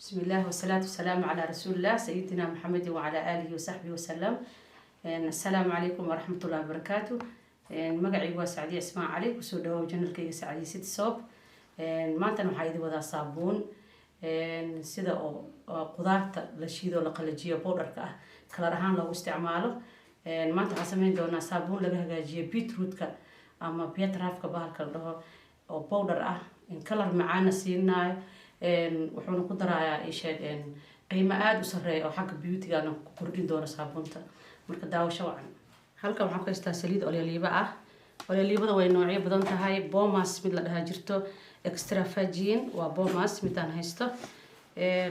بسم الله والصلاة والسلام على رسول الله سيدنا محمد وعلى آله وصحبه وسلم. السلام عليكم ورحمة الله وبركاته. Magacaygu waa Sacdiya Ismaan Cali. Kusoo dhawow channelkayga Sacdiya City Soap. Maantana waxaa idin wadaa saabuun sida oo qudaarta la shiido, la qalajiyo, powderka ah, kalar ahaan loogu isticmaalo. Maanta waxaan sameyn doonaa saabuun laga hagaajiyo beetrootka ama beetrafka bahalka la dhaho oo powder ah, kalar macaana siinaayo, wuxuuna ku darayaa isheeg qiimo aada u sareeya oo xagga beautygana ku kordhin doono saabuunta. Marka daawasho wacan. Halkan waxaan ku haystaa saliid olyaliiba ah. Olyaliibada way noocyo badan tahay. Bomas mid la dhahaa jirto, extra virgin waa bomas midaan haysto.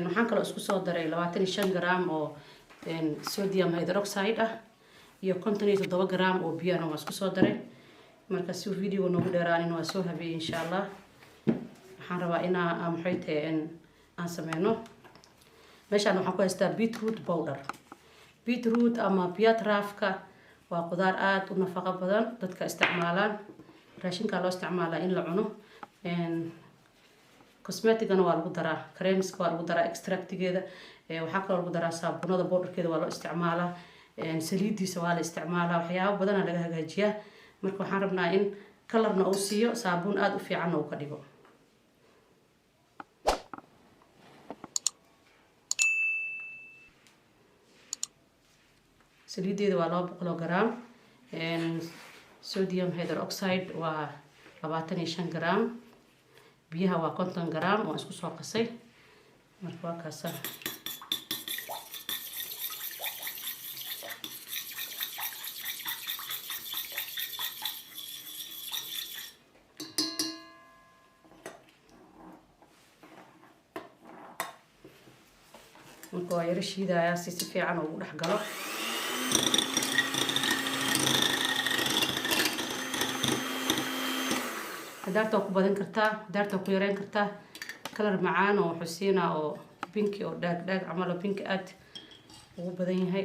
Waxaan kaloo isku soo daray 25 gram oo sodium hydroxide ah iyo 57 gram oo biyana waa isku soo daray. Marka si uu videoga noogu dheeraanin, waa soo habeeyey. Insha Allah waxaan rabaa inaa maxay tahay aan sameyno. Meeshaan waxaan ku haystaa beetroot powder. Beetroot ama beetrafka waa qudaar aada u nafaqo badan, dadka isticmaalaan. Raashinka loo isticmaalaa in la cuno, cosmeticana waa lagu daraa, creamska waa lagu daraa extractigeeda. Waxaa kaloo lagu daraa saabunada, powderkeeda waa loo isticmaalaa, saliidiisa waa la isticmaalaa, waxyaabo badana laga hagaajiyaa. Marka waxaan rabnaa in kalarna uu siiyo, saabuun aada u fiicanna uu ka dhigo. Saliideeda waa 200 gram, sodium hydroxide waa 25 gram, biyaha waa 50 gram, waan isku soo qasay. Marka waa kaasa. Marka waa yaro shiidayaa si si fiican ugu dhex galo. Hadaarta waa ku badin kartaa, hadaarta waa ku yareyn kartaa. Kalar macaan oo wuxuu siinaa oo pinki oo dhaag dhaag camal oo pinki aad ugu badan yahay.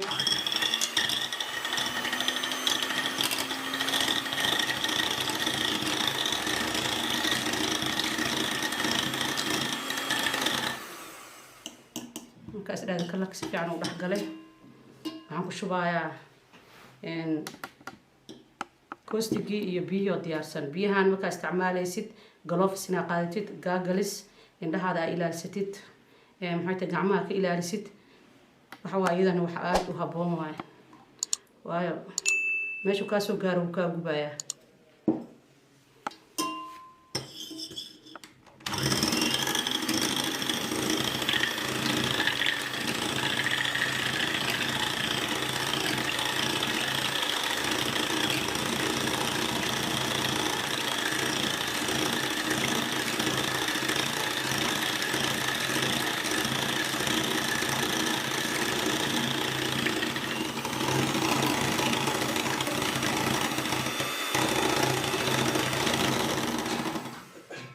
Markaas dhahda kalarka si fiican ugu dhex galay, waxaan ku shubayaa koostigii iyo biyihii oo diyaarsan. Biyahan markaa isticmaalaysid, gloves inaa qaadatid, goggles, indhahaada aa ilaalisatid, maxay tahay, gacmaha ka ilaalisid. Waxa waa iyadana wax aada u habboon waaye, waayo meeshuu kaasoo gaaro wuu kaa gubayaa.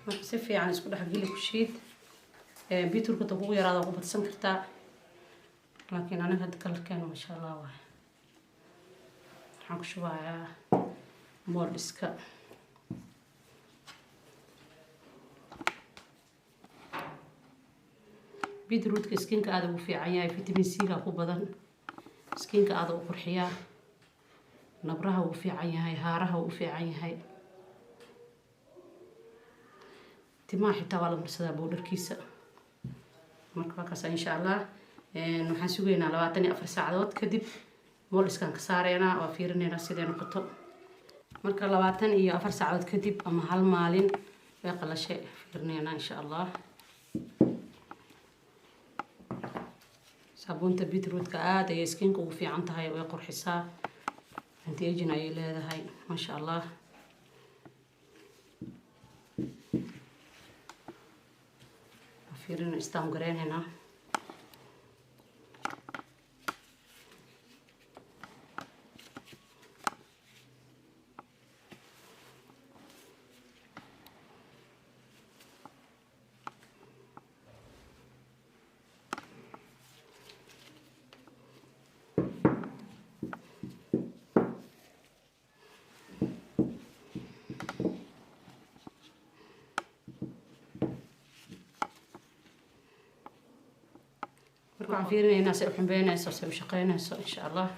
Marka si fiican isku dhexgeli, ku shiid. Beetrootka kugu yaraada ku badsan kartaa, laakiin aniga hadda kalarkeena maasha Allah waay. Waxaan ku shubayaa mooldiska. Beetrootka skinka aada ugu fiican yahay, vitamin C ga ku badan, skinka aada u qurxiyaa, nabraha wuu fiican yahay, haaraha wuu u fiican yahay, timaha xitaa waa la marsadaa powderkiisa. Marka waa kaasa. Insha Allah waxaan sugaynaa 24 saacadood, kadib moldiskaan ka saareynaa, waa fiirineynaa siday noqoto. Marka 24 saacadood kadib ama hal maalin way qalashay, fiirineynaa insha Allah. Saabuunta beetrootka aada ayay skinka ugu fiican tahay, way qurxisaa, anti aging ayay leedahay, maasha Allah. Fiirina, istaan gareyneynaa. Marka waxaan fiirinaynaa se u xumbeynayso, se u shaqeynayso, insha Allah.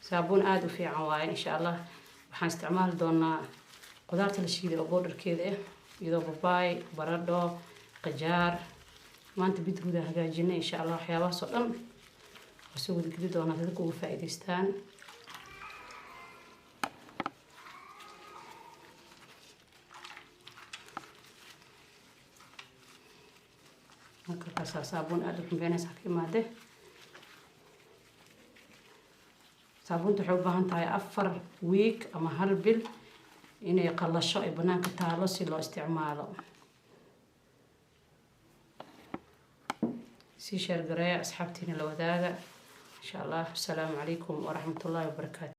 Saabuun aada u fiican waaye, insha Allah. Waxaan isticmaali doonaa qudaarta la shiiday oo powderkeeda ah, iyadoo babaay, baradho, qajaar, maanta beetroot aan hagaajinay, insha Allah. Waxyaabahaas oo dhan waa soo wadageli doonaa si dadka uga faa'iidaystaan. Marka kaasaa saabuun aada u xumbeynaysa ka imaade. Saabuunta waxay u baahan tahay 4 week ama hal bil inay qalasho, ay banaanka taalo si loo isticmaalo. Sii share gareeya, asxaabtiina la wadaaga, insha Allah. Asalaamu calaykum waraxmatullaahi wabarakaatu.